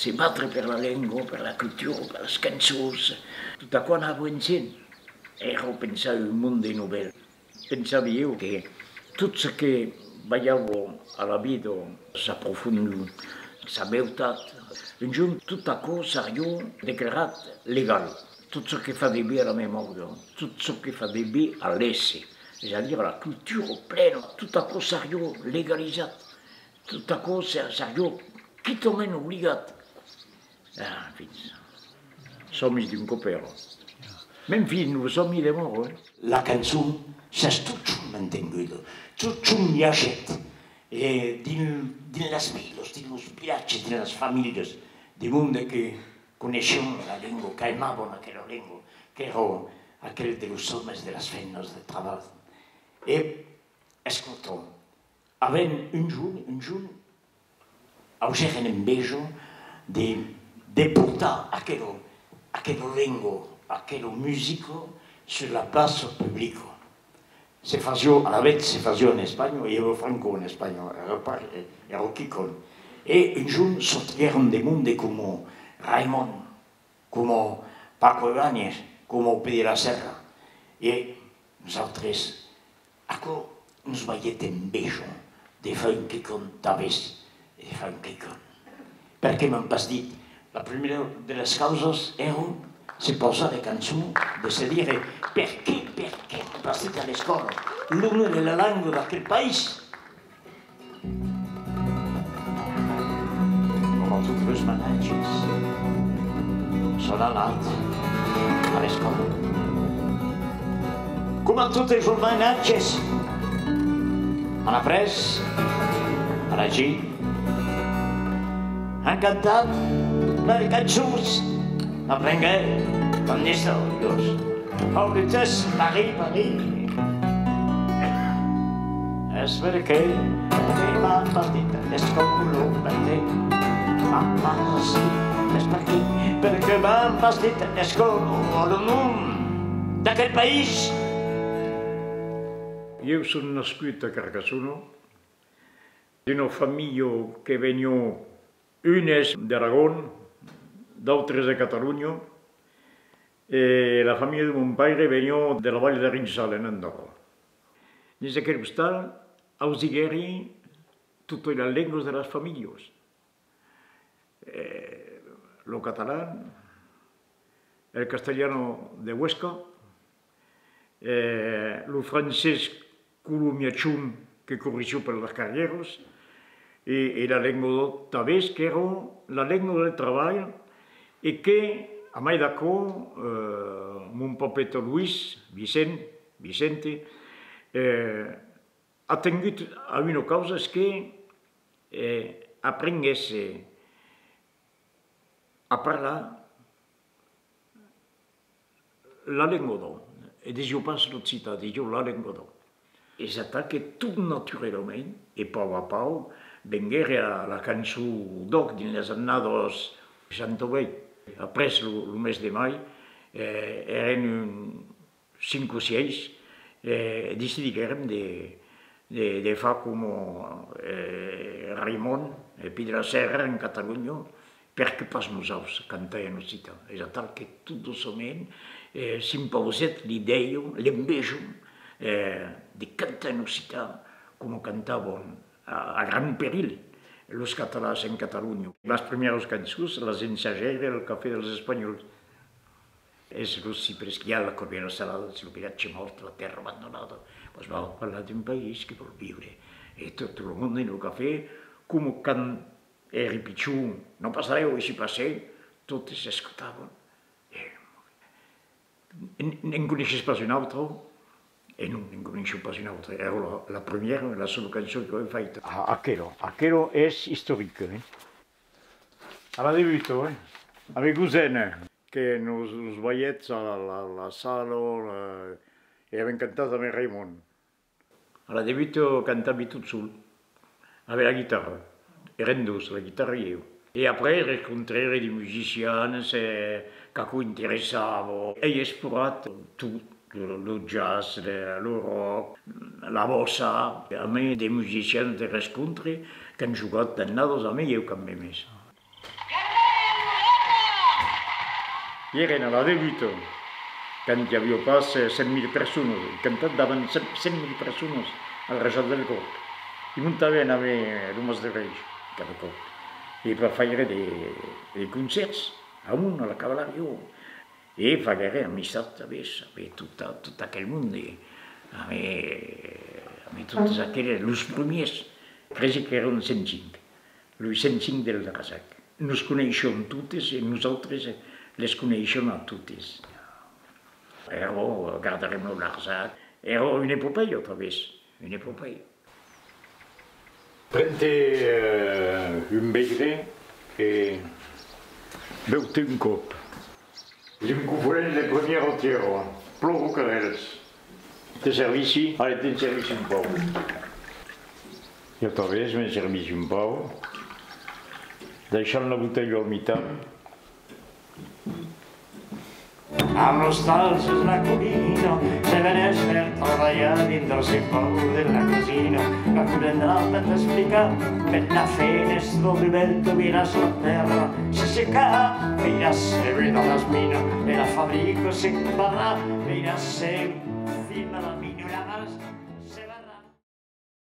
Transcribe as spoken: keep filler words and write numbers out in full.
Se batre per la lenga, per la cultura, per las cançons, tot aquò anava ensems. Èra pensar un monde novèl. Pensavi ieu que tot çò que balhava a la vida, sa profondur, sa beutat, un jorn tot aquò seriá declarat legal. Tot çò que fa de ben a la memòria, tot çò que fa de ben a l'èsser, es a dire a la cultura plena, tot aquò seriá legalizat, tot aquò se-, seriá quitament obligat. Ah, enfin, sòmis d'un còp èra. Mès enfin, lo sòmi demòra, eh. La cançon s'es totjorn mantenguda, totjorn viatjat, e dins, dins las vilas, dins los vilatges, dins las familhas, de monde que coneissián la lenga, qu'aimavan aquela lenga, qu'èra aquel de los òmes, de las femnas de trabalh. E, escota, avèm un jorn, un jorn, ausèrem enveja de, de portar aquela, aquela lenga, aquela musica sus la plaça publica. Se fasiá, alavetz se fasiá en Espanha, e èra Franco en Espanha, èra pas, èra quicòm. E un jorn sortiguèron de monde coma Raimon, coma Paco Ibáñez, coma Au Pé de la Serra. E nosautres, aquò nos balhèt enveja de far un quicòm tanben, e de far un quicòm. Perqué m'an pas dit? La primièra de las causas èra se pausar de cançons, de se dire: perqué, perqué m'an pas dit a l'escòla l'onor de la lenga d'aquel país? Coma totes los mainatges, son anats a l'escòla. Coma totes los mainatges, an aprés a legir, an cantat las cançons, aprenguèt tant d'istòrias. Paulitès, Paris, Paris. Es perqué, perqué m'an pas dit a l'escòla, perqué m'an pas dit, es perqué, perqué m'an pas dit a l'escòla lo nom d'aquel país? Ieu soi nascut a Carcassona, d'una familha que veniá, unes d'Aragon, d'autres de Catalonha, e la familha de mon paire veniá de la Val d'Arinsal, en Andòrra. Dins aquel ostal ausiguèri totas las lengas de las familhas. Eh, lo catalan, el castellano de Huesca, eh, lo francés colomiachon que corrissiá per las carrièras, e, e la lenga d'òc tanben, qu'èra la lenga del trabalh, e que, a mai d'aquò, eh, mon papeta Luis, Vicent, Vicente, eh, a tengut a una causa, es que, eh, aprenguèsse a parlar la lenga d'òc, e disiá pas l'occitan, disiá la lenga d'òc. Es atal que tot naturalament, e pauc a pauc, venguère a la cançon d'òc dins las annadas setanta-uèch. Après lo, lo mes de mai, eh, èrem un cinc o sièis, eh, decidiguèrem de, de, de far coma, eh, Raimon e Pi de la Serra en Catalonha, perqué pas nosauts cantar en occitan? Es atal que tot doçament, eh, s'impausèt l'idèia, l'enveja, eh, de cantar en occitan coma cantavan a, a grand perilh los catalans en Catalonha. Las primièras cançons las ensagère al Cafè dels Espanhòls. Es lo ciprès qui a la corbièra salada, es lo vilatge mòrt, la tèrra abandonada. Vos vau parlar d'un país que vòl viure. E tot lo monde en lo cafè, coma quand èri pichon, non pas arreu, aicí passèi, totes escotavan. E n-, ne'n coneisses pas una autra? E non, ne'n coneissi pas una autra. Èra la, la primièra, la sola cançon qu'avèm faita. A-, aquela, aquela es istorica, eh? A la debuta, eh? Avec Gosena, que nos, nos balhèt a la, la, la sala, la, e avèm cantat amb Raimon. A la debuta cantavi tot sol, avec la guitarra. Èrem dos, la guitarra e ieu. E après rescontrère de musicians, eh, qu'aquò interessava. Ai explorat tot, lo, lo jazz, le, lo rock, la bossa. Amé de musicians de rescontre qu'an jogat d'annadas amé ieu quand mèmes. I èrem a la debuta, quand i aviá pas, eh, cent mila personas, e cantat davant cent, cent mila personas al Rajòl del Còrp. I montàvem amb, eh, lo Mas de Reis, cada còp, e per faire de, de concèrts amont a la Cavalariá. E faguère amistat tanben, tanben tot, tot aquel monde, amb, amb totes aqueles, los primièrs, cresi qu'èran cent cinc, los cent cinc del Larzac. Nos coneissiam totes e nosautres les coneissiam a totes. Èra, gardarem lo Larzac, èra una epopèia, tanben, una epopèia. Pren-te, eh, un veire e beu-te un còp. D'un cofolet de premièra tièra, plòu rocarèls. Te servissi? Allez, te'n servissi un pauc. Jo tanben me'n servissi un pauc. Daissant la botelha al mitan. Amb los talhs sus la collina, se venètz per trabalhar dins lo cipau de la cosina, qu'a comprendrà per t'explicar, per la fenestra del bèl, tu veiràs la tèrra se secar, veiràs se buidar las minas, e la fabrica se barrar, veiràs se filmar la mina, la